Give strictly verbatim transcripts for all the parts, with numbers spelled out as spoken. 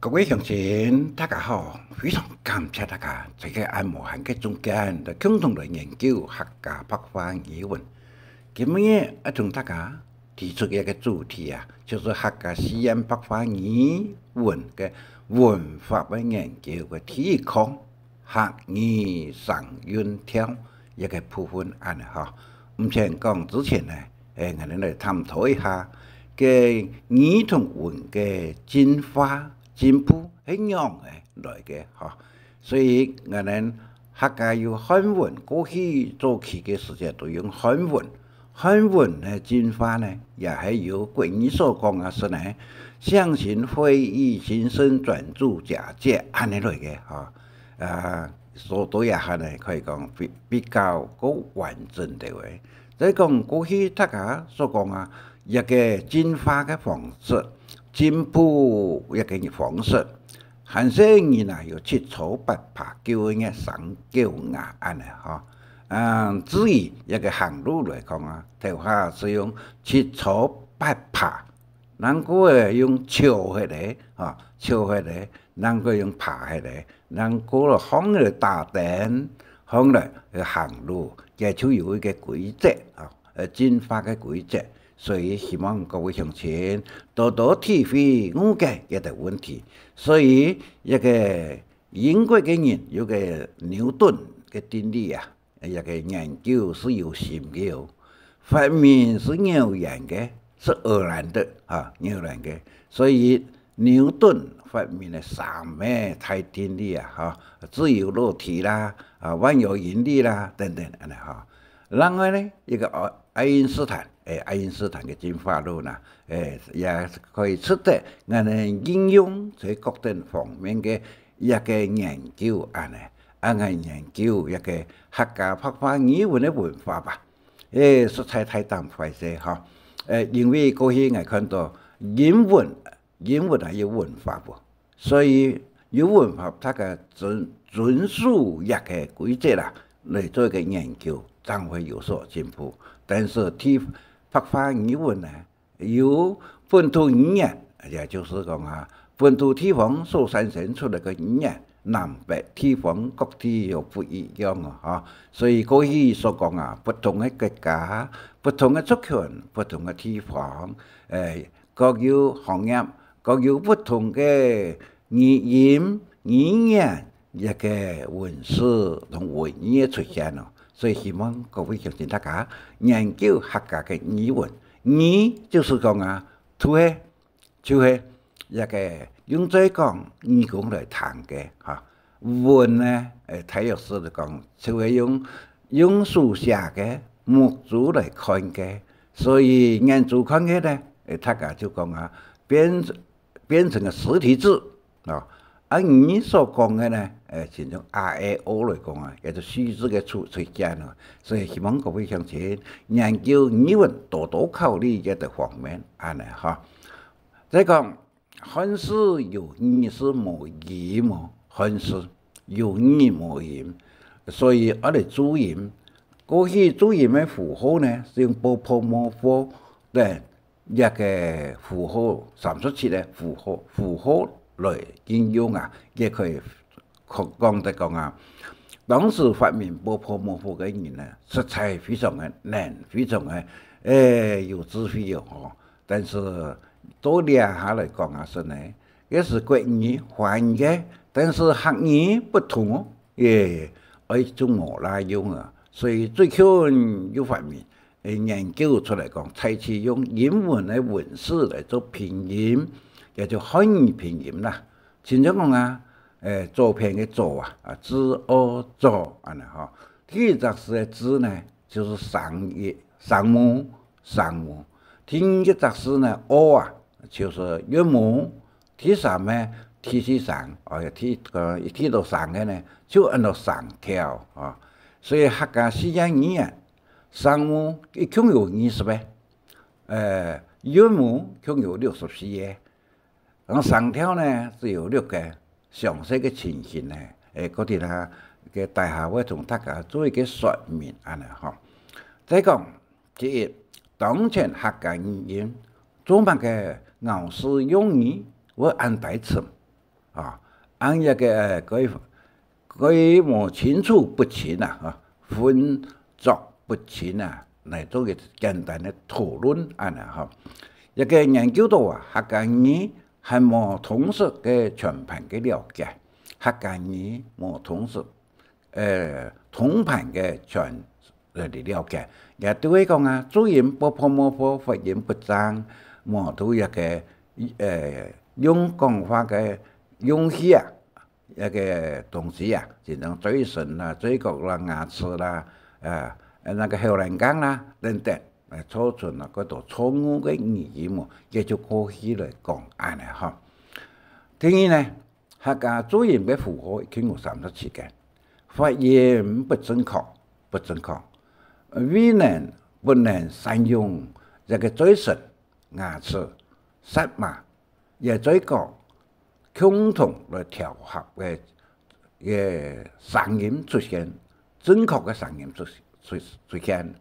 各位鄉親，大家好！非常感謝大家在這个恁無閒个中間，來共同來研究客家白話語文。今日愛同大家提出一个主題啊，就係客家四縣白話語文个文法个研究个第一課，客語聲韻調 一个部分恁呢吼。毋曾講之前呢，誒，𠊎等來探討一下个語同文个進化、進步係仰仔來个吼。所以𠊎等客家有漢文，過去早期个時節都用漢文。漢文个進化呢，也係有國語所講个係呢，象形、會意、形聲、轉注、假借恁呢來个吼。啊，所以這下呢，可以講比，比較較完整个話。再講過去大家所講啊，一个進化个方式，進步一个方式，還細人啊有七坐八爬九个聲九牙恁呢吼。嗯，至於一个行路來講啊，頭下係用七坐八爬， 人過會用蹺歇仔，吼，蹺歇仔，人過用爬歇仔，人過了䟘來打盹，䟘來去行路，這就有一个規則，吼，呃，進化个規則。所以希望各位鄉親多多體會、誤解這个問題。所以，這个英國个人有个牛頓个定理啊， 這个研究係有心个哦。發明係偶然个，係偶然个，啊，偶然个。所以牛頓發明了三个大定理啊，哈，自由落體啦，啊，萬有引力啦，等等，恁呢哈。另外呢，一个愛，愛因斯坦，誒，愛因斯坦个進化論啊，誒，也可以值得𠊎等應用在各等方面个一个研究，恁呢。 恁樣研究一个客家白話語文个文法吧。誒，實在太當壞勢吼。誒，因為過去𠊎看到英文，英文也有文法無？所以有文法，大家遵，遵守一个規則啦，來做一个研究，正會有所進步。但是，在白話語文呢， 有本土語言，也就係講啊，本土地方所產生出來个語言，南北地方各地有不一樣哦，哈。所以過去所講啊，不同个國家、不同个族群、不同个地方，誒，各有行業，各有不同个語音、語言， 一个文字同文意个出現哦。所以希望各位鄉親大家研究客家个語文。語就係講啊，就係，就係一个用嘴講、耳公來聽个，哈。文呢，誒，大約係講，就係用，用手寫个、目珠來看个。所以眼珠看个呢，誒，大家就講啊，變，變成个實體字， 哦，啊，你所講个呢，誒，親像A、E、O來講啊，也就四字个出，出現哦。所以希望各位鄉親研究語文多多考慮這个方面，恁呢哈。再講，漢字有語係無音哦，漢字有語無音，所以愛來注音。過去注音个符號呢，係用波泡沫泡等 這个符號，三十七个符號，符號來應用啊，也可以講，講得講啊，當時發明波泡沫泡个人呢，實在非常个能，非常个，誒，有智慧哦，吼。但是到這下來講啊，係呢，也係國語、華語个，但是客語不通哦，也，誒，就無罅用啊。所以最近又發明 誒，研究出來講，採取用英文个文字來做拼音，也就漢語拼音啦。親像講啊，誒，左片个左啊，啊，G O左，恁呢吼。第一隻字个字呢，就係聲，聲母，聲母。第二隻字呢，O啊，就係韻母。第三呢，第四聲，哦，第，呃，第到聲个呢，就安到聲調啊。所以客家四縣語言 聲母一共有二十个，呃，韻母共有六十四个，然後聲調呢，只有六个，詳細个情形呢，誒，過幾下个大家會同大家做一个說明，恁呢吼。再講，第一，當前客家語音做麼个咬字用語會恁大陣？啊，恁樣个，呃，可以，可以無清楚不清啊，啊，混濁不清啊，來做一個簡單个討論恁樣吼。這個研究到啊，客家語還無通識个全盤个了解，客家語無通識，呃，通盤个全 來了解。也就係講啊，注音不泡沫化，發音不正，無就一個，呃，用講話个用語啊，一個東西啊，就像嘴唇啦、嘴角啦、牙齒啦，啊，那個喉嗹䟓啦等等，呃，造成了較多錯誤个語音哦，也就過去來講恁樣吼。第二呢， 客家注音个符號已經有三十七個，發音不正確，不正確，未能，不能善用這個嘴唇、牙齒、舌嫲，也嘴角共同來調和个，个聲音出現，正確个聲音出，出，出現。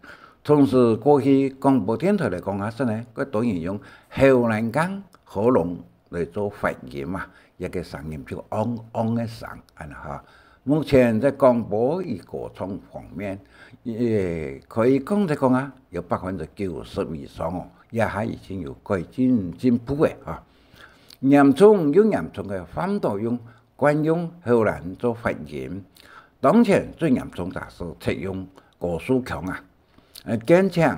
同時，過去廣播電台來講啊，係呢，較多人用喉嗹䟓、喉嚨 來做發音啊，這個聲音就昂昂个聲，恁樣哈。目前在廣播與歌唱方面，也可以講來講啊，有百分之九十以上哦，這下已經有改進進步个哈。嚴重又嚴重个，反倒用慣用喉嗹做發音。當前最嚴重就係直用高樹腔啊，呃，建請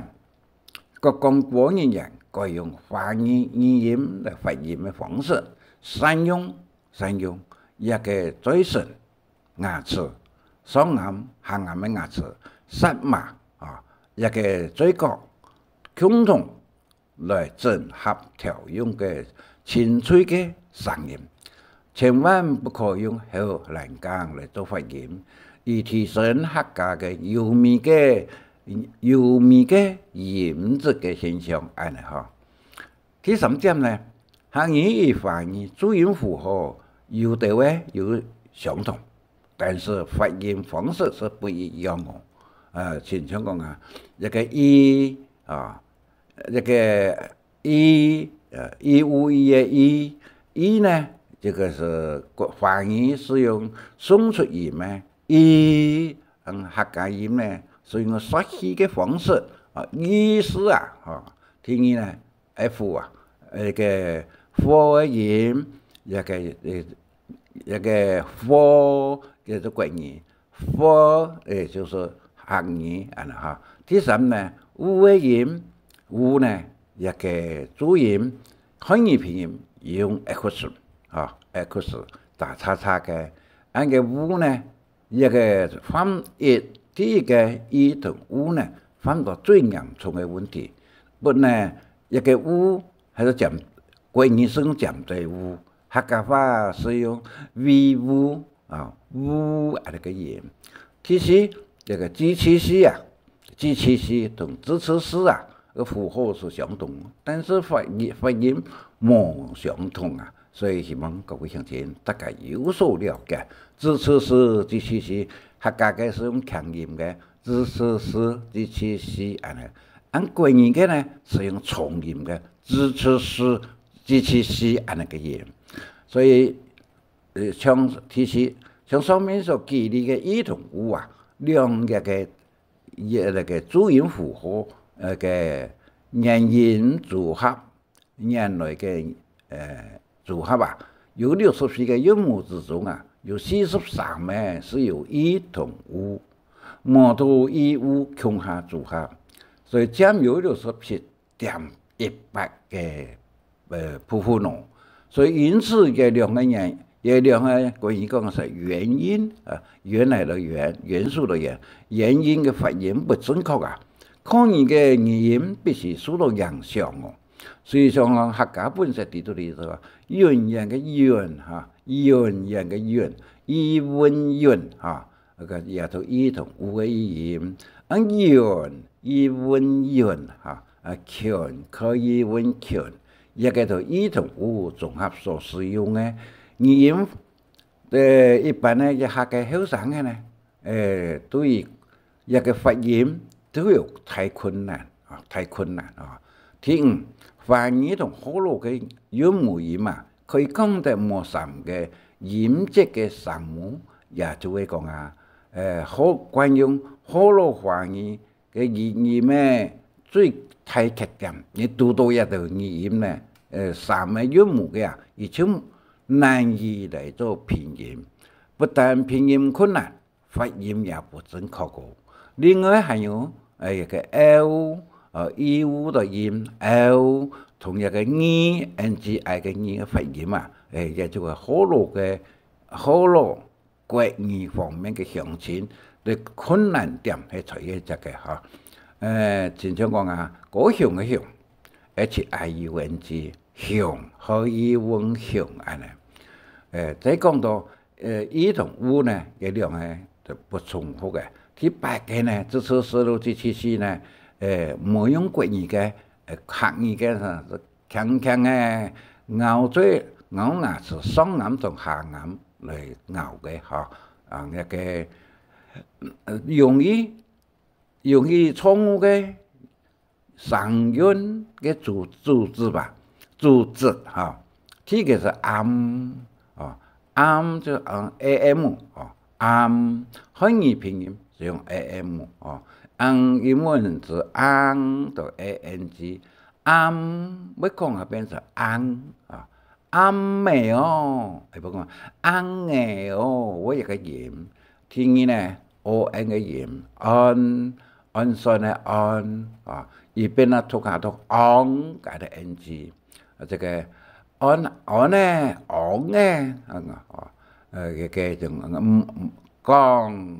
各廣播人員改用華語語音來發音个方式，善用，善用這個嘴唇、牙齒、上頷、下頷个牙齒、舌嫲啊，這個嘴角，共同來整合調用个清脆个聲音。 千萬不可用喉嗹䟓來做發音，以提升客家个優美个，優美个音質个現象，恁樣吼。第三點呢，客語與華語注音符號有兜仔有相同，但是發音方式係不一樣哦。呃，親像講啊，一個i啊， 這個i，呃，i u i个i，i呢，這個係華語係用送出音个，i，嗯，客家音呢，係用說氣个方式，啊，意思啊，吼。第二呢，f啊，這個f个音，這個，呃，這個f，叫做國語， f，誒，就係客語，恁樣哈。第三呢，u个音，u呢，這個注音，漢語拼音用x，哈，x打叉叉个。恁个u呢，這個犯一，第一個i同u呢，犯到最嚴重个問題。不呢，這個u還係尖，國語係用尖嘴u， 客家話係用v u啊，u恁樣个音。第四，這個支持詞啊，支持詞同支持詞啊，个符號係相同，但是發音，發音無相同啊。所以希望各位鄉親大家有所了解。支持詞、支持詞，客家个係用強音个，支持詞、支持詞恁樣。恁國語个呢，係用重音个，支持詞、支持詞恁樣个音。所以 呃，像，其實像上面所舉例个i同u啊，兩個个，呃，該個注音符號，呃，个元音組合，原來个，呃，組合啊，有六十四個韻母之中啊，有四十三個係由i同u，無就i u共下組合，所以佔有六十七 點一八个，呃，部分哦。所以因此，這兩個元，這兩個國語講係元音，啊，原來的元，元素的元，元音个發音不正確啊，客語个語音必須受到影響哦。所以像客家本身裡肚裡頭啊，永遠个永哈，永遠个永，一文永哈， 該個也讀i同u个音，啊，永，一文永哈，啊，權，k一文權，這個就i同u綜合所使用个語音。呃，一般呢，這下个後生个呢，呃，對於這個發音都有大困難啊，大困難啊。第五，華語同學老个韻母音啊，可以講得無三个音節个聲母，也就係講啊，呃，學，慣用學老華語个語音个最大特點，你堵到這兜語音呢，呃，三个韻母个啊，佢就難以來做拼音。不但拼音困難， 發音也不準確哦。另外還有，呃，一个l，呃，i u个音，l，同一个ñ，N G I个ñ个發音啊，誒，也就係學老个，學老國語方面个鄉親，个困難點係在於這个哈。呃，親像講啊，高雄个雄，H I U N G，雄，H I U N雄恁呢。呃，再講到 呃，i同u呢，這兩个就不重複个。第八个呢，支持思路支持四呢，呃，無用國語个，呃，客語个，輕輕个咬嘴、咬牙齒，上頷同下頷來咬个哈。啊，該个，呃，容易，容易錯誤个 聲韻个組，組織吧，組織哈。第一个係am，哦，am就嗯，am，哦，am，漢語拼音係用am，哦，ang，英文係ang，讀ang，am，會講啊變成ang，啊，am个哦，會講ang个哦，會一个音。第二呢，on个音，on，on算个on，啊，佢變啊讀啊讀on，加个N G。啊，這个on，on个，on个，啊，哦，呃，个，个，嗯，嗯，講，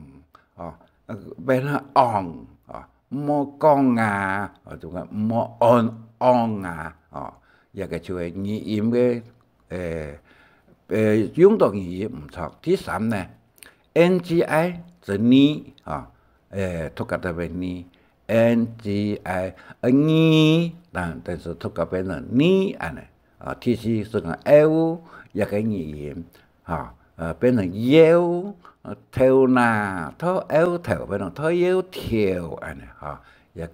哦，呃，變啊on，啊，莫講啊，啊，就講莫on，on啊，哦，這个就係語音个，呃，呃，用到語音毋著。第三呢，N G I係呢，啊，呃，讀个特別呢，N G I，呃，呢，但，但是讀个變成呢，恁呢。 啊，第四係講L，一个語音，哈，呃，變成腰，呃，頭那，頭，L頭變成頭腰頭，恁呢，哈，一个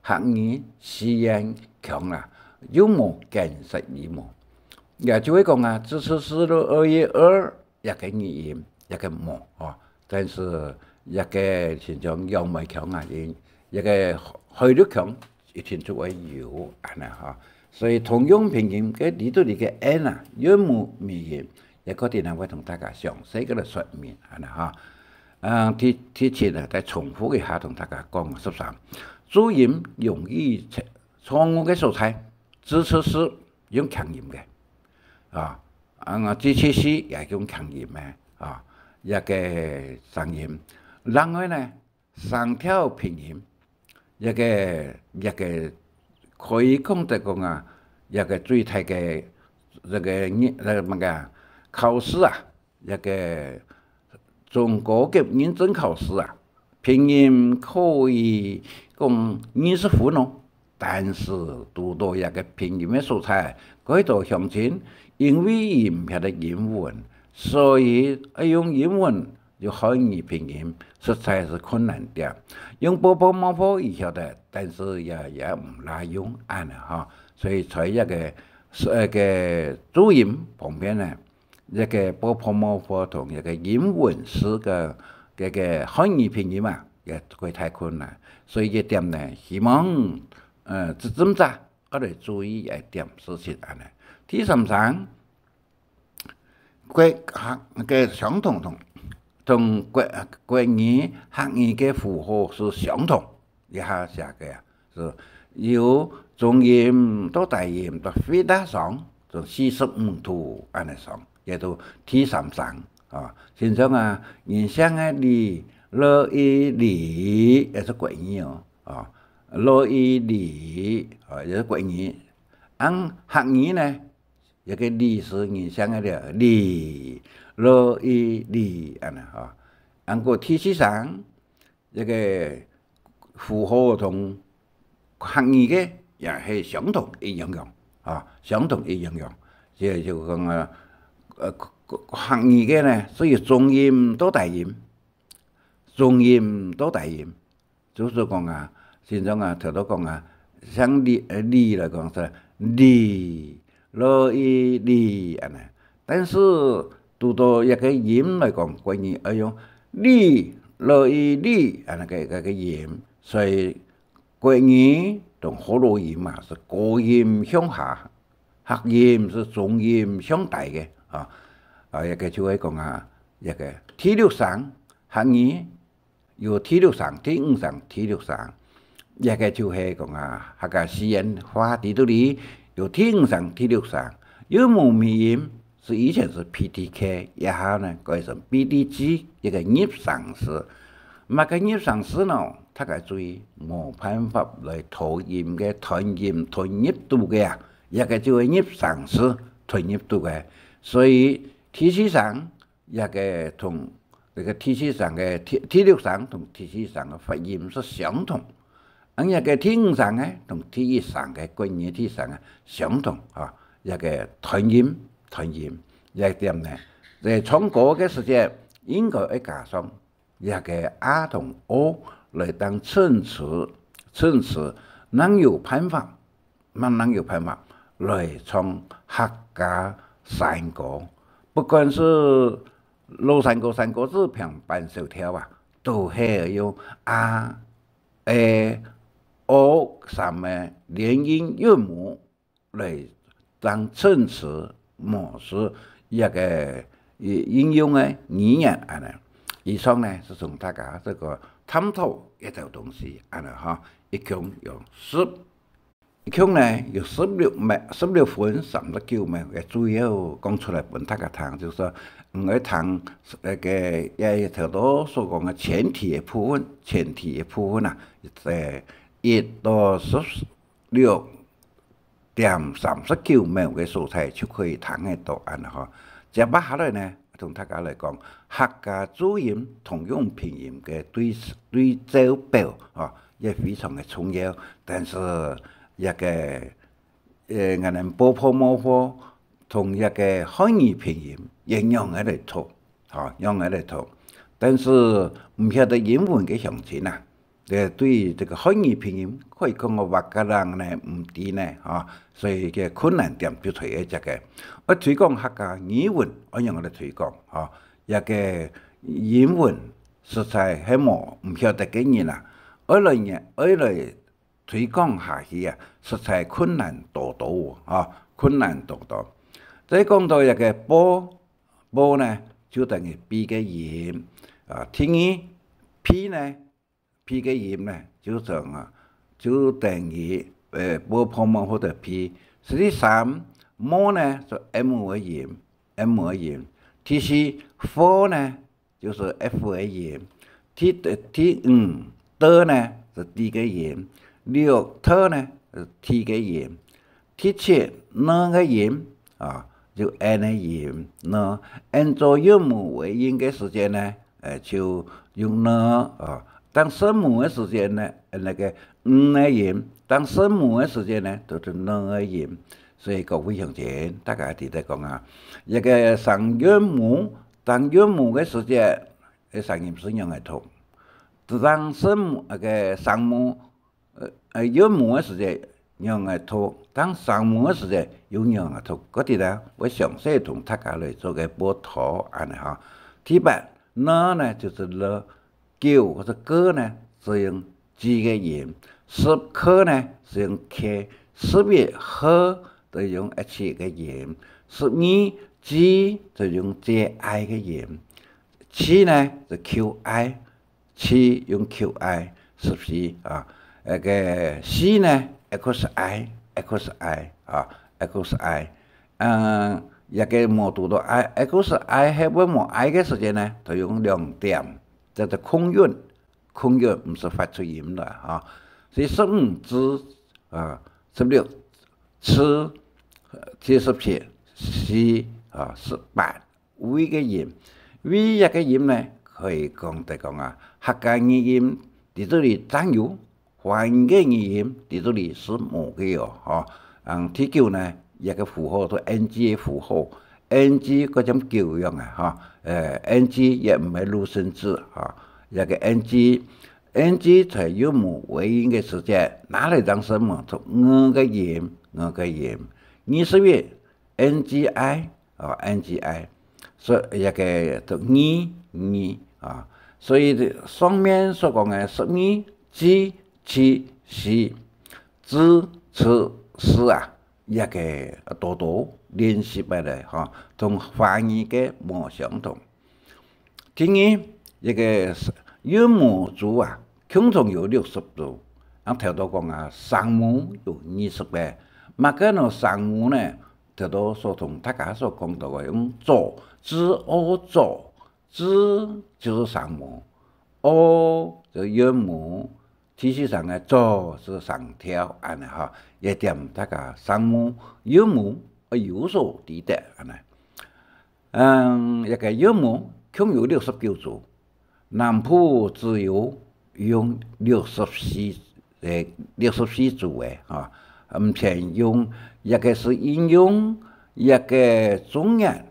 客語四縣腔啦，又無捲舌音無。也就係講啊，支持思路二一二， 一个語音，一个無，吼。但是一个親像楊梅腔啊，一，一个海陸腔，一定就會有，恁呢吼。所以通用拼音个裡肚裡个n啊，韻母尾音，也過陣仔會同大家詳細个來說明，恁呢吼。嗯，第，第七呢，再重複一下，同大家講十三，注音容易錯，錯誤个所在，支持詞用強音个，啊， 啊，支持詞也用強音个，啊，一个聲音。另外呢，聲調拼音，一个，一个可以講得講啊，一个最大个，這个認，這个麼个啊，考試啊，一个 中高級認證考試啊，拼音可以講二十分哦，但是堵到一个拼音个所在，蓋多鄉親因為佢毋曉得英文，所以愛用英文又漢語拼音，實在係困難點。用波波摸摸佢曉得，但是也，也毋罅用，恁呢吼。所以在一个，呃，个注音方面呢， 一个波波摸摸同一个英文字个，个，个漢語拼音啊，也過大困難。所以這點呢，希望，呃，執政者愛來注意一點事情恁呢。第三聲，國客个相同同，同國，國語、客語个符號係相同。 這下寫个啊，係由中音到大音到非常上，就四十五度恁呢上，也就第三聲啊。親像啊，人姓个李，L I李，也係國語哦，啊，L I李，啊，也係國語。恁客語呢，這个李係人姓个李，李，L I李，恁呢吼。恁過第四聲， 這个符號同客語个也係相同一樣樣，啊，相同一樣樣。這就講啊，呃，客，客語个呢，係由中音到大音，中音到大音，就係講啊，親像啊，頭頭講啊，像李，呃，李來講係李， ，l、i、li恁呢。但是讀到一個音來講，國語愛用li、l、i、li恁呢个个个音，所以國語同學老音嘛，係高音向下，客音係中音向低个啊。啊，一個就係講啊，一個第六聲，客語 有第六聲、第五聲、第六聲。這個就係講啊，客家四縣話裡肚裡有第五聲、第六聲，韻母尾音係以前係P D K，這下呢改成B D G，一個入聲字。麼个入聲字呢？大家注意，無辦法來拖音个、吞音、吞入肚个啊，這個就係入聲字，吞入肚个。所以第四聲 這個同這個第四聲个第，第六聲同第四聲个發音係相同。恁這個第五聲呢，同第一聲个國語第一聲个相同啊，這個吞音，吞音。這一點呢，在唱歌个時節，應該愛加上這個a同o來當襯詞，襯詞，正有辦法 慢慢有辦法來唱客家山歌。不管係老山歌、山歌子、平板小調啊，都係用a、e、o三個連音韻母來當襯詞，無係一個應用个語言恁呢。以上呢，係同大家這個探討一條東西恁呢哈，一共有十 一共呢，有十六秒，十六分三十九秒个主要講出來分大家聽，就係說，嗯，愛聽該個，也頭到所講个前提个部分，前提个部分啊，在一到十六點三十九秒个所在就可以聽得到恁呢吼。接下來呢， 同大家來講，客家注音同用拼音个對，對照表，吼，也非常个重要。但是這個，呃，𠊎等ㄅㄆㄇㄈ同這個漢語拼音也仰仔來讀，吼，仰仔來讀。但是毋曉得英文个鄉親啊， 呃，對於這個漢語拼音，可以講个話个人呢，毋知呢，吼，所以个困難點就在於這個。愛推廣客家語文，愛仰仔來推廣，吼，這個英文實在係無，毋曉得个人啊，愛來呢，愛來推廣下去啊，實在困難多多哦，吼，困難多多。再講到這個ㄅ，ㄅ呢，就等於B个音，啊，第二，P呢， P个音呢，就等啊，就等於，呃，ㄅㄆㄇㄈ或者P。實際上，ㄇ呢，係M个音，M个音。第四，ㄈ呢，就係F个音。第，第五，ㄉ呢，係D个音。六，ㄊ呢，係T个音。 第七，ㄋ个音，啊，就N个音，ㄋ。N做韻母尾音个時節呢，呃，就用ㄋ，啊。當聲母个時節呢，呃，該個ㄓ个音，當聲母个時節呢，就係ㄋ个音。所以各位鄉親，大家記得講啊，這個聲韻母，當韻母个時節，个聲音係仰仔讀。當聲母，該個聲母 呃，呃，韻母个時節仰仔讀，當聲母个時節又仰仔讀，該兜呢，會詳細同大家來做個報導，恁呢哈。第八，ㄋ呢，就係ㄌ，九或者ㄍ呢，係用G个音，十，ㄎ呢，係用K，十一，ㄏ，就用H个音，十二，G，就用J I个音，七呢，係Q I， 七用Q I，十四啊，該個四呢，X I，X I啊，X I。嗯，這個無讀到I，X I係會無I个時節呢，就用兩點，這係空韻，空韻毋係發出音來啊。所以十五，ㄔ啊，十六，ㄔ，第十七，ㄐ啊，十八， V个音。V這個音呢，可以講得講啊，客家語音在這裡正有，華語个語音在這裡係無个哦，吼。嗯，第九呢，這個符號係N G个符號，N G該像狗樣啊，吼，呃，N G也毋係入聲字，吼，這個N G，N G在韻母尾音个時節，拿來當聲母讀ㄍ个音，ㄍ个音。二十一， ，N G I，哦，N G I，所以這个讀二，二，啊，所以上面所講个十二、支、持、時、支、持、時啊，這个多多練習个咧，吼，同華語个無相同。第二，這个韻母珠啊，共同有六十組。啊，頭到講啊，聲母有二十个。麼个呢聲母呢？頭到所同大家所講到个，用做，z、o做，z就係聲母，o就韻母，第四聲个做就係聲調，恁呢吼，這點大家聲母、韻母愛有所知得，恁呢。 嗯，這个韻母共有六十九組，南部只有用六十四，誒，六十四組个，吼，毋曾用，這个係應用這个中原，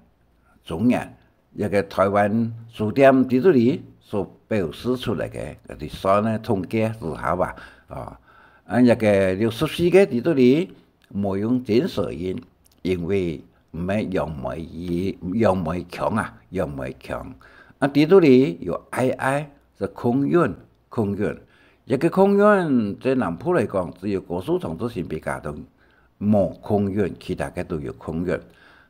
中原，這个臺灣書店底肚裡所表示出來个，該算呢統計之下吧，哦，啊，這个六十四个底肚裡， 無用尖舌音，因為毋係楊梅語，楊梅腔啊，楊梅腔。啊，底肚裡有ai，ai，係共韻，共韻。這个共韻，在南部來講，只有高樹、長治、新北、佳冬無共韻，其他个都有共韻。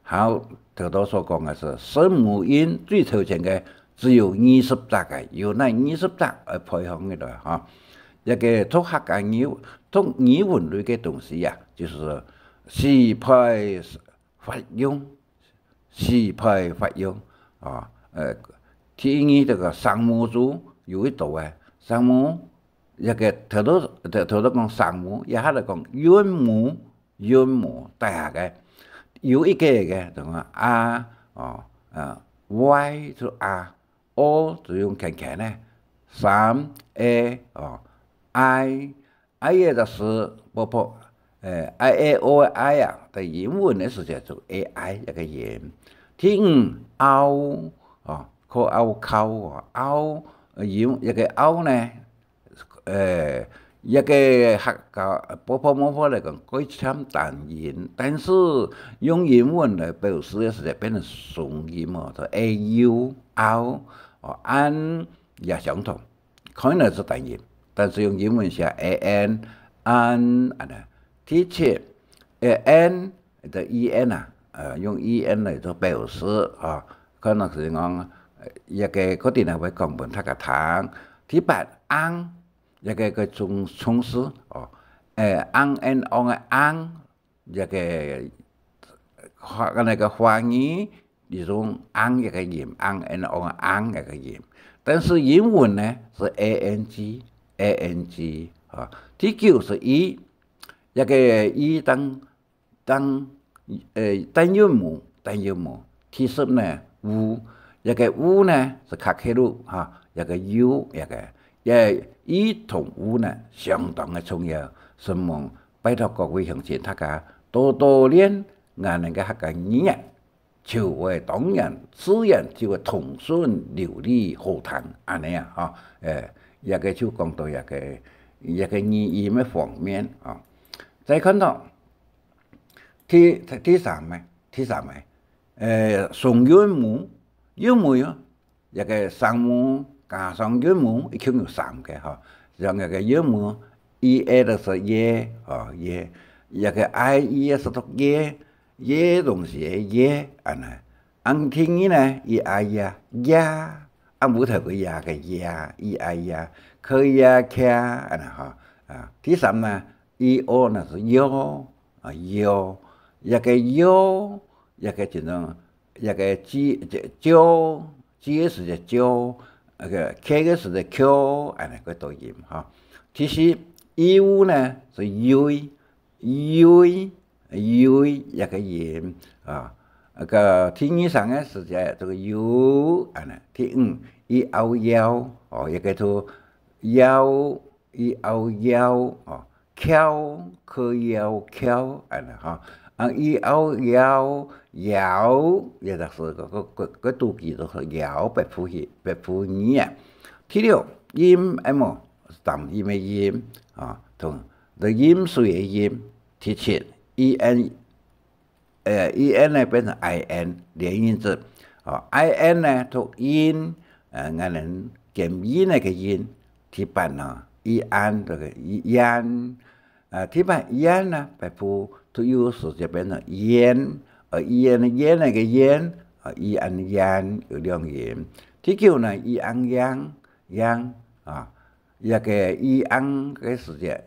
好，頭到所講个係聲母音最頭前个，只有二十隻个，有哪二十隻愛配合起來哈。這个讀客家語 讀語文類个東西啊，就係時配法用，時配法用啊。呃，第二這个聲母組有一道个聲母，這个頭到，頭，頭到講聲母，這下來講韻母，韻母底下个有一个个，等於a，哦，呃，y就a，o就用圈圈个，三，a，哦，i， I个就係波波，誒，I A O个I啊，在英文个時節就A I一个音。第五，ao，哦，靠ao靠哦，ao，呃，音，一个ao呢，誒，一个客家，波波波波來講，蓋像單音，但是用英文來表示个時節變成雙音哦，就A U，ao，哦，an也相同。 可能係單音，但是用英文寫A N，an，恁呢。第七，呃，N，就E N啊，呃，用E N來做表示啊，可能係講，呃，一个確定啊，會講分大家聽。第八，ang，一个个重，重視哦，呃，ang and ong个ang， 一个華，該个華語，佢用ang一个音，ang and ong，ang一个音。但是英文呢，係A N G，A N G，啊。第九係E，一个E單，單，呃，單韻母，單韻母。第十呢，u，一个u呢，係卡克魯，哈，一个u，一个，這E同u呢，相當个重要。承蒙 拜託各位鄉親大家多多練𠊎等个客家語言，就會當然自然就會通順流利好聽，恁呢啊，吼。誒，這个就講到這个，這个語音个方面啊。再看到第，第三个，第三个，誒，雙韻母，韻母喲， 這个聲母加上韻母，一共有三个吼。像這个韻母，i、e就係e，吼，e。這个i、e就係讀e，e同時个e，恁呢。啊第二呢，i、a、ia，ia，啊無頭个ia个ia，i、a、ia，k、ia、kia，恁呢吼。啊，第三呢，i、o呢係io，啊，io，這个io，這个就係 這个j，j，j个時節j，該个k个時節q，恁呢个讀音吼。第四，iu呢係iui，iui，iui這个音啊。該个第二聲个時節，這个u，恁呢。第五，i、au、iau，哦，這个讀iau， i、au、iau，哦，iau，k、iau，iau，恁呢吼。啊，i、au、iau，iau，也就係个，个，个，个肚皮就係iau，白虎去，白虎耳啊。第六，音，哎無，淡音个音，啊，同，就飲水个飲。第七，i、n，呃，en呢變成in，連音字。哦，in呢讀in，呃，𠊎等檢驗个檢驗，第八呢，ian个ian，呃，第八ian呢，北部讀有時就變成ian，呃，ian，ian个ian，呃，ian，ian有兩音。第九呢，iang，iang，iang，啊，這个iang个時節，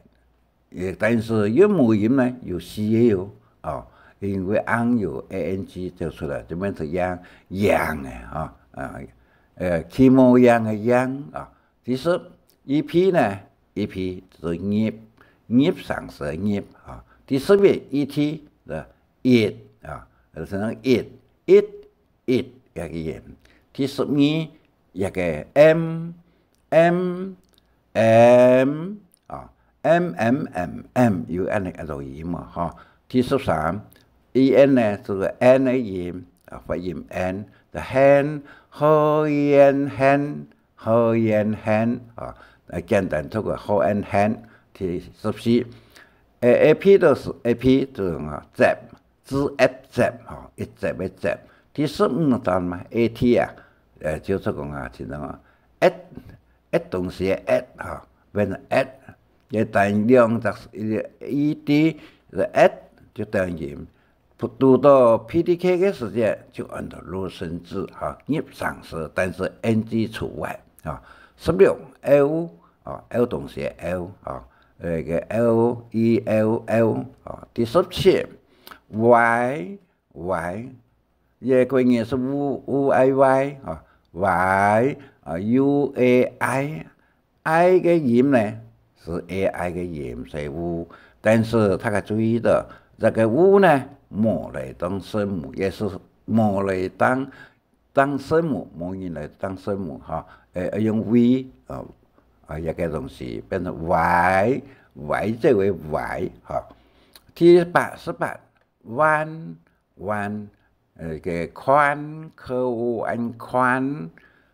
也，但是韻母音呢，有四个哦，哦，因為ang有ang走出來，這邊係樣，樣个，哈，啊，呃，企模樣个樣，啊。第十，ep呢，ep就係入，入聲字个入，啊。第十一，et，呃，it，啊，就係那个it，it，it，這个音。第十二，這个m，m，m， 啊，m，m，m，m，有恁呢一个音嘛，吼。第十三，en呢，就係n个音，啊，發音n，the hen，h e n hen，h e n hen，啊，呃，簡單讀个h e n hen。第十四，呃，ap就係ap，就係啊，接，字一接，吼，一接一接。第十五段嘛，at啊，呃，就係講啊，就係講啊，at，at東西个at，吼，變成at，也等於兩隻，一个ed，一个at，就等於讀到pdk个時節，就按照入聲字，吼，入聲字，但是ng除外，吼。十六，l，吼，l東西个l，吼，那个l，e l，l，吼。第十七，y，y， 這个國語係u，u i y，啊，y，啊，u a i，i个音呢，係a i个音，係u。但是大家注意到，這个u呢，無來當聲母，也係無來當，當聲母，無人來當聲母，哈。誒，愛用v，啊，啊，這个東西變成y，y，這个y，哈。第八，十八， 彎，彎，呃，个寬，k o n寬。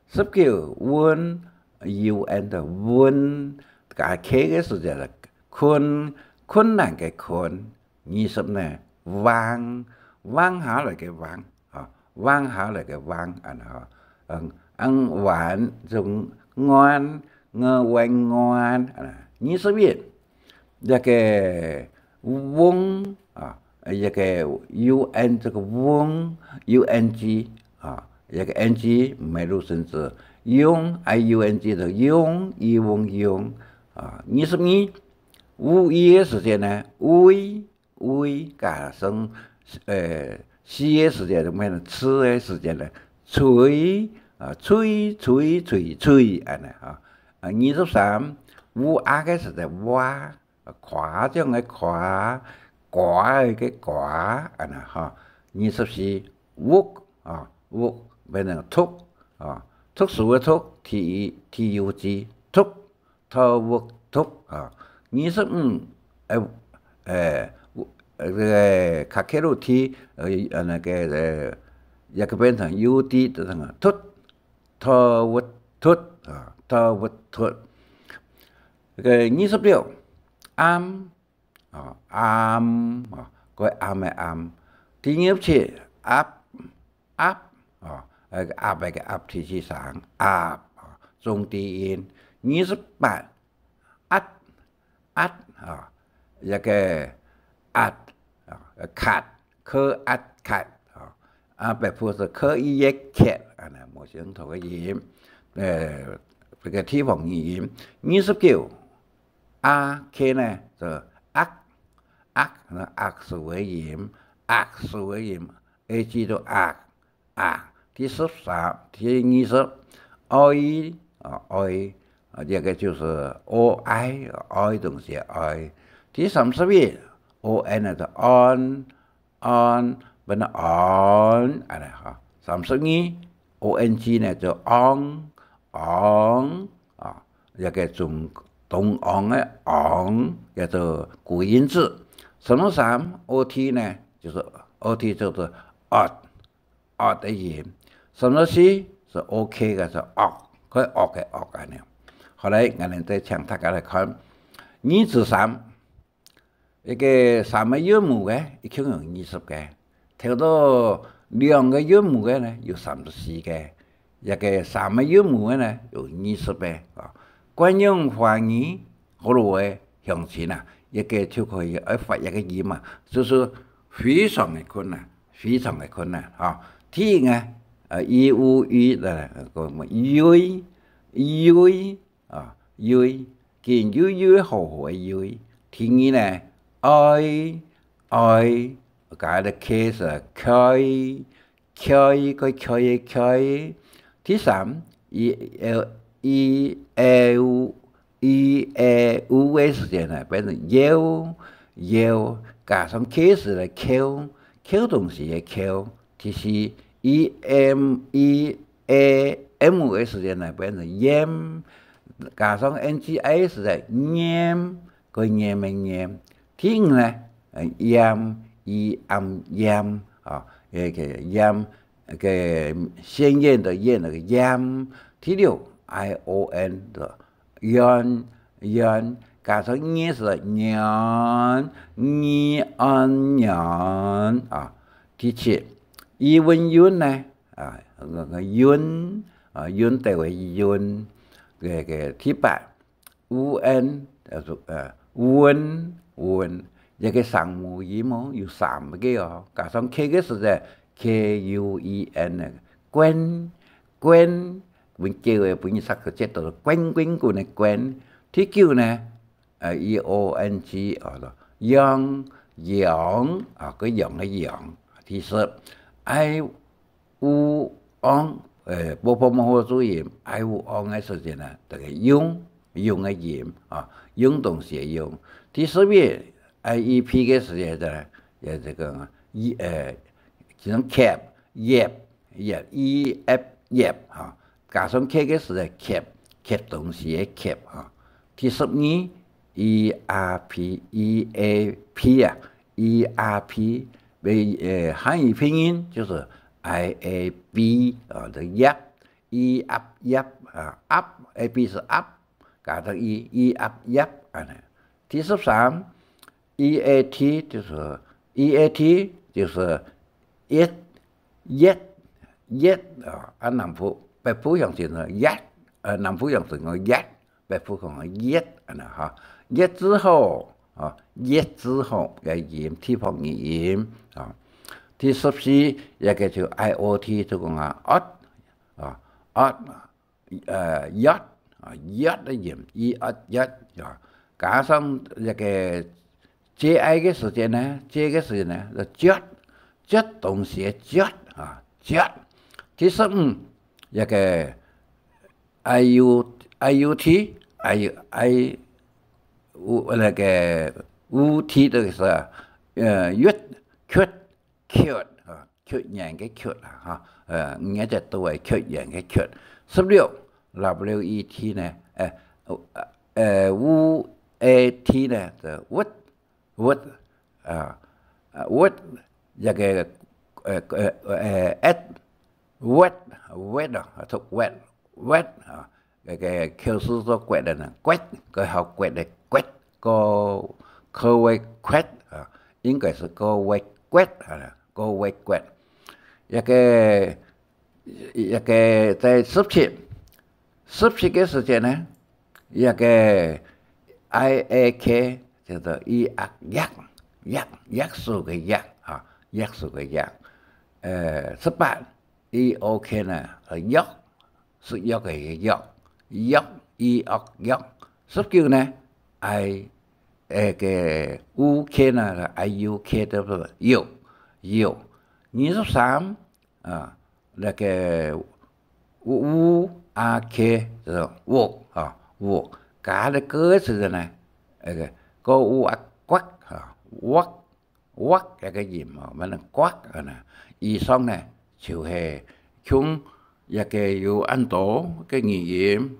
十九，un，u n个un，加k个時節就困，困難个困。二十呢，橫，橫下來个橫，啊，橫下來个橫，恁呢，吼。嗯，恁彎，就彎，ng o n彎，啊。二十一， 這个ung，啊，這个u n，這个ung，u n g，啊，這个ng毋係入聲字，ung，i u n g就ung，i ung ung，啊。二十二，u i个時節呢，ui，ui加上，呃，c个時節就變成c个時節呢，吹，啊，吹，吹，吹，吹，恁呢，啊。啊，二十三，u a个時節，ua， 誇張个誇，瓜个瓜，恁呢，吼。二十四，屋，啊，屋，變成讀，啊，讀書个讀，t，t u g，讀，讀屋讀，啊。二十五，呃，呃，這个卡克鲁提，呃，呃，那个，呃，也可以變成u d，就成了，讀，讀屋讀，啊，讀屋讀。這个二十六，暗， 哦，暗，哦，个暗个暗。第二十七，鴨，鴨，哦，呃，鴨个鴨，第四聲，鴨，哦，中低音。二十八，齧，齧，哦，一个齧，哦，cat，k at cat，哦，啊，北部係k i e cat，恁呢，無相同个音，呃，這个地方語音。二十九， a，k呢，就齧，齧，齧手个音，齧手个音，a g就齧，齧。第十三，第二十，oi，啊，oi，啊，這个就係o i，oi東西个oi。第三十一，o n呢，就on， on，變成on，恁呢，吼。三十二，o n g呢，就ong，ong，啊，一个中，東昂个昂，叫做古音字。三十三，o t呢，就係o t就係ot，ot个音。三十四，係o k个，係ok，可以ok个ok，恁呢。好來，𠊎等再請大家來看，二至三。 一个三个韻母个，一共有二十个。頭到兩個韻母个呢，有三十四個；這個三個韻母个呢，有二十個。啊，慣用華語好多个鄉親啊，這個就可以愛發這個音啊，就係非常个困難，非常个困難啊。第一呢，呃，i、u、i，呃，講，i、i， 啊，i，緊又又好好个又。第二呢，ai，ai，加个k係開，開，開，開个開。第三，i、i、i、e、u，i、e、u个時節呢，變成iau，iau，加上k時个口，口東西个口。第四，i、m、i、e、m个時節呢，變成iam，加上n g i時節，iam，个iam个iam。第五呢，呃，iam，i、am、iam，啊，該個iam，該個鮮豔的豔，那個iam。第六，i、o、n的ion，ion，加上n時節，ion，ion，ion，啊。第七，i、un、iun呢， 啊，該個韻，啊，韻頭个韻，該個第八，u、n，呃，呃，un，un，這個聲母音哦，有三個哦，加上k个時節，k u e n个，滾，滾，分叫个，分人煞个節奏，滾滾滾个滾。第九呢，呃，i、o、n、g，啊，iong，iong，啊，个iong个iong。第十，i、u、ong，呃，啵啵啵啵注音，i、u、ong个時節呢，這個用，用个音，啊，用東西个用。第十一，i、e、p个時節呢，也這個，i，呃，其中cap，iap，iap，iap，iap，哈，加上k个時節，cap，cap東西个cap，哈。第十二，i、a、p，i、a、p啊，i、a、p，為，呃，漢語拼音就是i、a、p，啊，這iap，i、ap、iap，啊，ap，a、p是ap，加上i，i、ap、iap，恁呢。第十三， E A T就是，E A T就是一，一，一啊，啊，南部，北部鄉親講一，呃，南部鄉親講一，北部講一，恁呢哈。一字好啊，一字好，个音，地方个音啊。第十四，這個就I O T，就講啊，ot啊，ot。呃，iot啊，iot个音，iot，iot啊，加上這個J I个時節呢，J个時節呢，就噯，噯東西个噯啊，噯。第十五，這個I U，I U T，I，I，有，那個U T的是，呃，ut，ut， 缺啊，缺員个缺啊，哈，呃，五隻字个缺員个缺。十六，W E T呢，呃，呃，W A T呢，就wuot，wuot，啊，啊，wuot，這個，呃，呃，呃，at，wet，wet啊，讀wet，wet啊， 該個口字做quet个呢，quet，个好quet个quet，个，个會quet啊，應該係个會quet啊，个會quet。這個，這個在十七，十七个時節呢，這個I A K就係iak，iak，iak，iak手个iak啊，iak手个iak。呃，十八，I O K呢，呃，iok， 食藥个藥，iok，iok，iok。十九呢，I，呃，个U K呢，I U K，對不對？有，有。二十三，啊，那個U，U，A，K，就是屋啊，屋。加了个字呢，那個，个屋啊，quak啊，quak， quak這個音哦，乜能quak啊呢。以上呢，就係共這個有恁多个語音。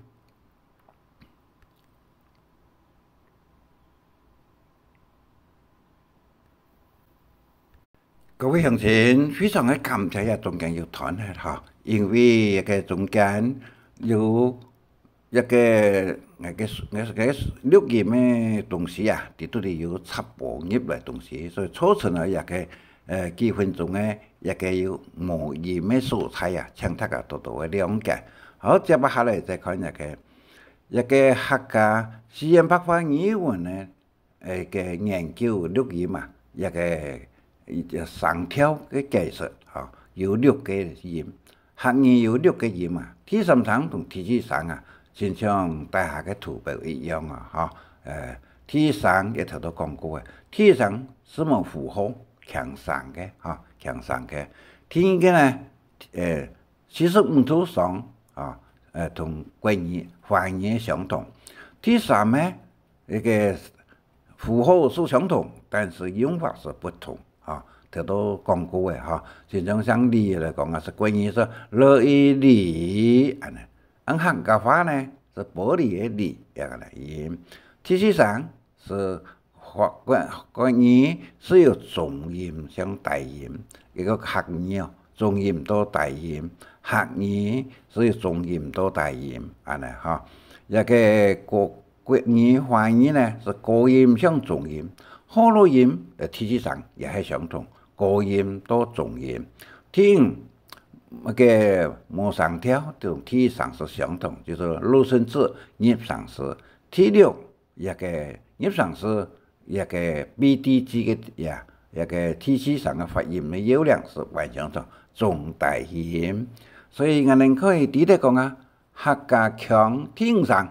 各位鄉親，非常个感謝這中間有斷忒哈，因為這個中間有 這個，呃，个，个，个錄音个東西啊，裡肚裡有插播入來東西，所以造成了這個呃，幾分鐘个一个有無音个素材啊，請大家多多个諒解。好，接下來再看一个，一个客家四縣白話語文个，呃，个研究錄音啊，一个，一个聲調个解釋，吼，有六个音。 客語有六个音啊，第三聲同第四聲啊，親像底下个圖表一樣啊，吼。呃，第一聲也頭頭講過个，第一聲係無符號，輕聲个，吼，輕聲个。第二个呢，呃，四十五度上，啊，呃，同國語、華語个相同。第三呢， 一个符號係相同，但是用法係不同，哈。頭頭講過个，哈，親像像李來講啊，係國語係L E李，恁呢。恁客家話呢，係玻璃个璃，這个來音。第四聲係華，國，國語係有中音，像低音，一个客語哦，中音到低音，客語係有中音到低音，恁呢，哈。這个國 國語、華語呢，係高音向中音，號錄音，呃，第四聲也係相同，高音到中音。第五，該个無聲調同第一聲係相同，就係入聲字、入聲字。第六，這个入聲字，這个B D G个，呀，這个第四聲个發音个要領係完相同，中低音。所以，𠊎等可以知得講啊，客家腔第五聲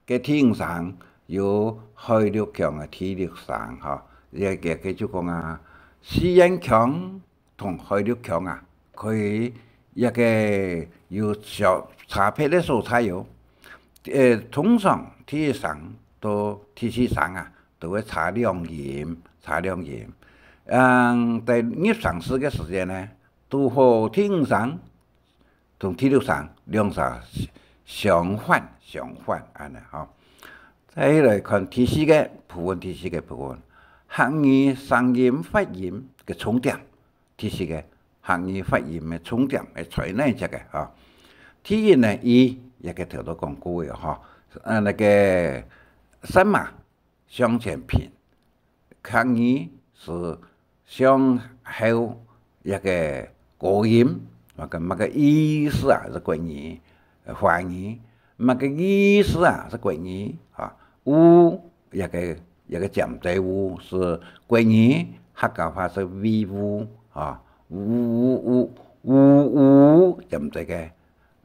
个第五聲有海陸腔个第六聲，吼。這个，个就講啊，四縣腔同海陸腔啊，佢這个有小差別个所在喲。呃，通常第一聲到第四聲啊，都會差兩音，差兩音。嗯，在入聲字个時間呢，堵好第五聲 同第六聲兩聲相反，相反，恁呢，吼。再來看第四个部分，第四个部分，客語聲音發音个重點。第四个，客語發音个重點，係在哪隻个，吼。第一呢，E，這个頭頭講過个，吼，呃，該个舌嫲 向前平。客語係向後一个高音，麼个，麼个E字啊，係國語，呃，華語，麼个E字啊，係國語，啊，U，一个，一个尖嘴U係國語，客家話係V U，啊，U，U，U，U，U，尖嘴个。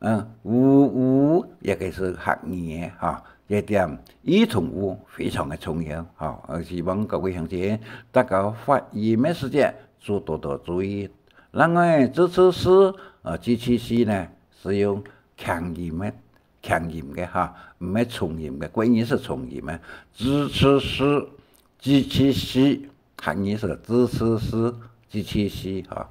嗯，U，U，這个係客語个，吼，這點E同U非常个重要，吼。呃，希望各位鄉親，大家發音个時節，就多多注意。另外，支持C，呃，支持C呢，係用輕音个，輕音个，吼，毋係重音个，國語係重音个。支持C，支持C，客語係支持C，支持C，吼。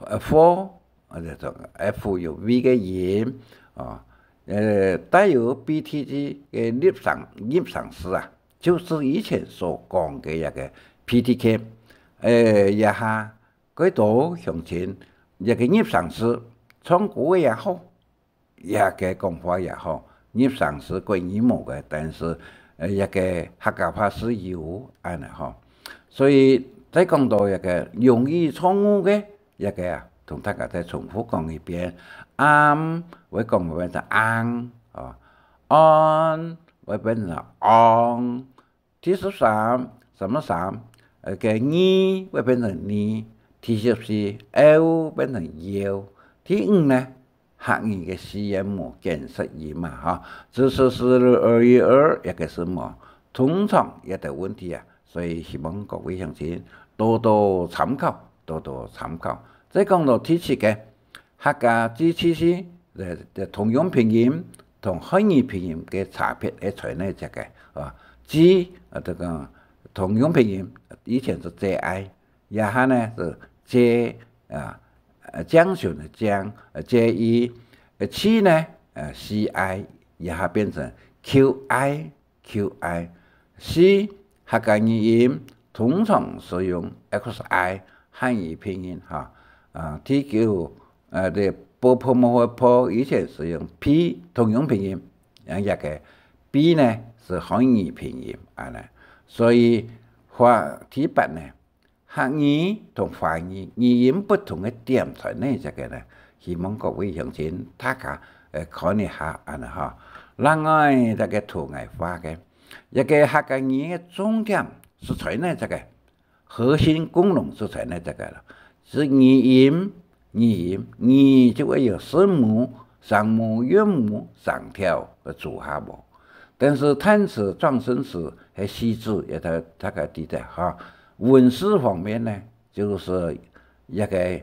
呃，for 啊，這種F有V个音，啊，呃，帶有B T G个入聲，入聲字啊，就係以前所講个一个P T K。呃，這下，過多鄉親，一个入聲字，唱歌个也好，一个講話也好，入聲字國語無个，但是，呃，一个客家話係有，恁呢吼。所以，再講到一个容易錯誤个， 這个啊，同大家再重複講一遍。Am會講會變成ang，哦，on會變成ong。第十三，三十三，呃，个二會變成呢。第十四，l變成iu。第五呢，客語个四縣無捲舌音嘛，吼，支持C、l、ur、iu、ur，這个係無。通常這兜問題啊， 所以希望各位鄉親多多參考，多多參考。再講到第七个，客家支持C，呃，通用拼音同漢語拼音个差別係在哪隻个，啊，G，啊，這个通用拼音以前係J I，這下呢係J，啊，呃，正常个正，呃，J E，呃，C呢，呃，C I，這下變成Q I， Q I。C，客家語音通常係用X I，漢語拼音，哈。啊，第九，呃，這波潑墨个潑以前係用P，通用拼音，啊，這个B呢係漢語拼音，恁呢。所以，話，第八呢，客語同華語語音不同个點在哪隻个呢？希望各位鄉親大家，呃，看一下，恁呢吼。另外，這个圖𠊎畫个，這个客家語个重點係在哪隻个？核心功能係在哪隻个啦？係語音，語音，語就會有聲母、聲母、韻母、聲調个組合無？但是嘆詞、狀聲詞係四字，也大，大家知得哈。文字方面呢，就係一个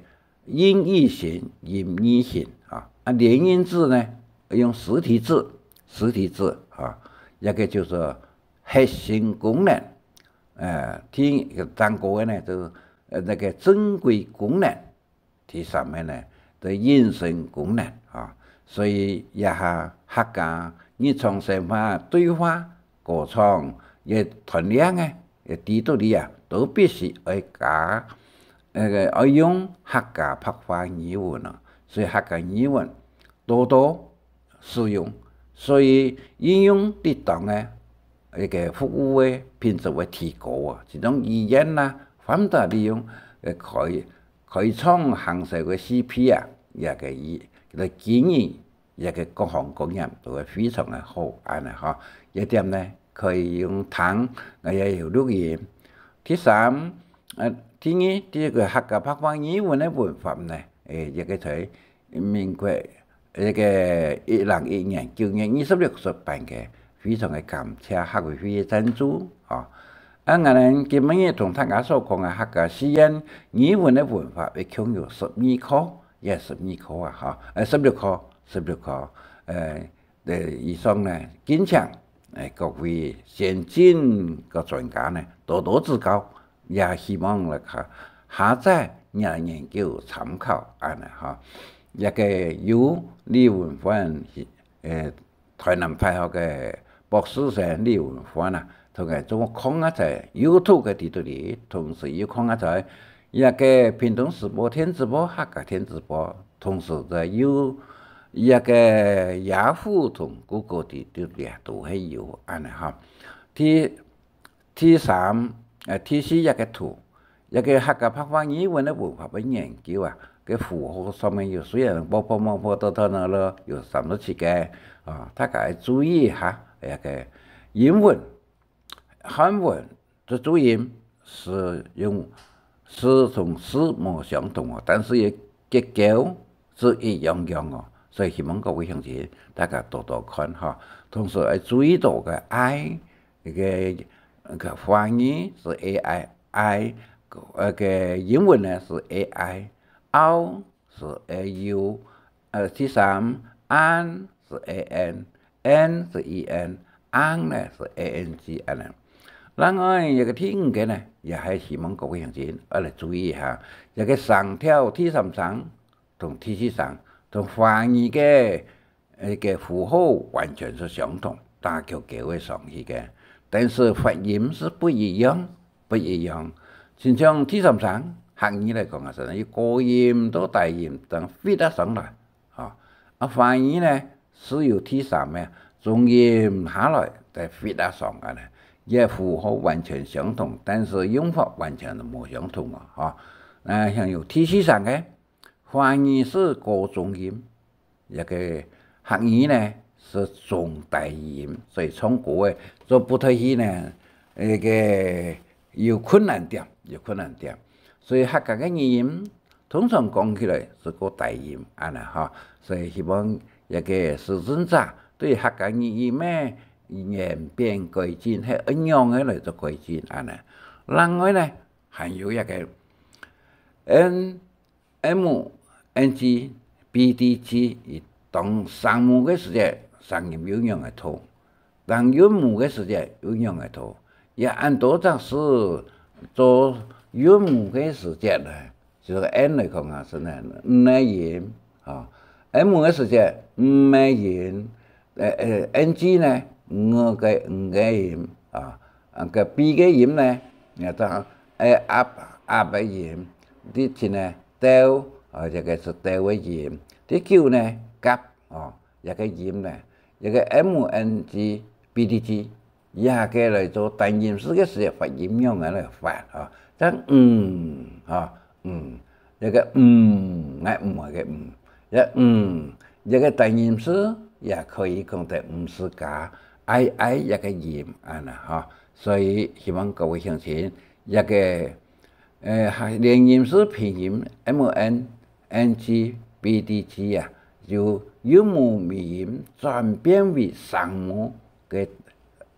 音譯型、音譯型啊，啊，連音字呢，用實體字、實體字啊，這个就係核心功能。呃，第，第二个呢，就，呃，那个正規功能。 第三个呢，就係引申功能啊。所以這下客家日常生活對話、歌唱，也團練个，也知道哩啊，都必須愛加，那个愛用客家白話語文啊。所以客家語文多多 使用，所以應用得當个一个服務个品質會提高啊。這種語言啦，反倒利用，呃，開，開創行銷个C P啊，這个語，來經營這个各行各業都會非常个好，恁呢吼。這點呢，可以用聽，也有錄音。第三，呃，第二，這个客家白話語文个文法呢，誒，這个在 民國，該个一零一年九月二十六出版个，非常个感謝客委會个贊助，吼。啊，𠊎等今晡日同大家所講个客家四縣語文个文法，一共有十二課，也十二課啊，吼，呃，十六課，十六課，呃，呃，以上呢，敬請，呃，各位先進个專家呢，多多指教。 也希望來下，下載，也研究參考，恁呢吼。這个由李文煥，呃，台南大學个博士生李文煥啊，同𠊎做講啊在YouTube个底肚裡，同時又講啊在這个屏東時報、電子報、客家電子報，同時在有這个Yahoo同Google底肚裡啊，都係有，恁呢吼。第 第三，呃，第四，這个圖，這个客家白話語文个文法个研究啊，个符號上面有，雖然薄薄薄薄多多呢咯，有三十七个，啊，大家愛注意一下，這个英文、漢文个注音係用，係同字無相同哦，但是佢結構係一樣樣哦，所以希望各位鄉親大家多多看吼，同時愛注意到个I， 該个，該个華語係A I，I，呃，該个英文呢係A I，ao係A U，呃，第三，an係A N，en係E N，ang呢係A N G恁呢。另外，這个第五个呢，也係希望各位鄉親愛來注意一下，這个聲調第三聲同第四聲同華語个 該个符號完全係相同，打勾勾仔上去个，但是發音係不一樣，不一樣。親像第三聲，客語來講啊，係有高音到低音，等fit啊上來，吼。啊，華語呢，係由第三个中音下來，再fit啊上个呢，這符號完全相同，但是用法完全無相同啊，吼。啊，像有第四聲个， 華語係高中音，這个客語呢係中低音，所以唱歌仔做布袋戲呢，該个有困難點，有困難點。所以客家个語音通常講起來係較低音恁呢吼，所以希望這个使用者對客家語音个演變改進，係仰仔來做改進恁呢。另外呢，還有這个N、 M、N G、B D G，佢當聲母个時節，聲音又仰仔讀；當韻母个時節，又仰仔讀。也恁多隻字做韻母个時節呢，就係N來講啊，係呢，N个音，吼。M个時節，M个音，呃，呃，N G呢，五个，五个音，啊，啊，个B个音呢，也當，呃，up，up个音。 第七呢，豆，啊，這个係豆个音。第九呢，甲，哦，這个音呢，這个M N G、B D G，這个來做單音字个時，發音仰仔來發，哦。嗯，哈，嗯，這个嗯，𠊎毋愛个嗯，這嗯，這个單音字也可以講得毋係加I I這个音，恁呢哈。所以希望各位鄉親，這个，呃，連音字拼音M N、N G、B D G啊，由韻母尾音轉變為聲母个，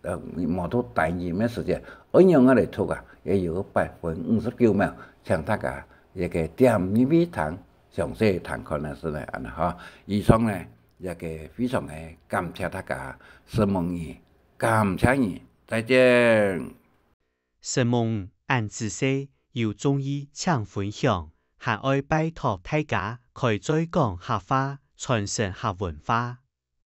呃，無讀單音个時節，愛仰般來讀啊？也有八分五十九秒，請大家這个點入去聽，詳細聽看啊，係呢，恁呢哈。以上呢，這个非常个感謝大家，承蒙你，感謝你，再見。承蒙恁仔細，有中意請分享，還愛拜託大家開嘴講客話，傳承客文化。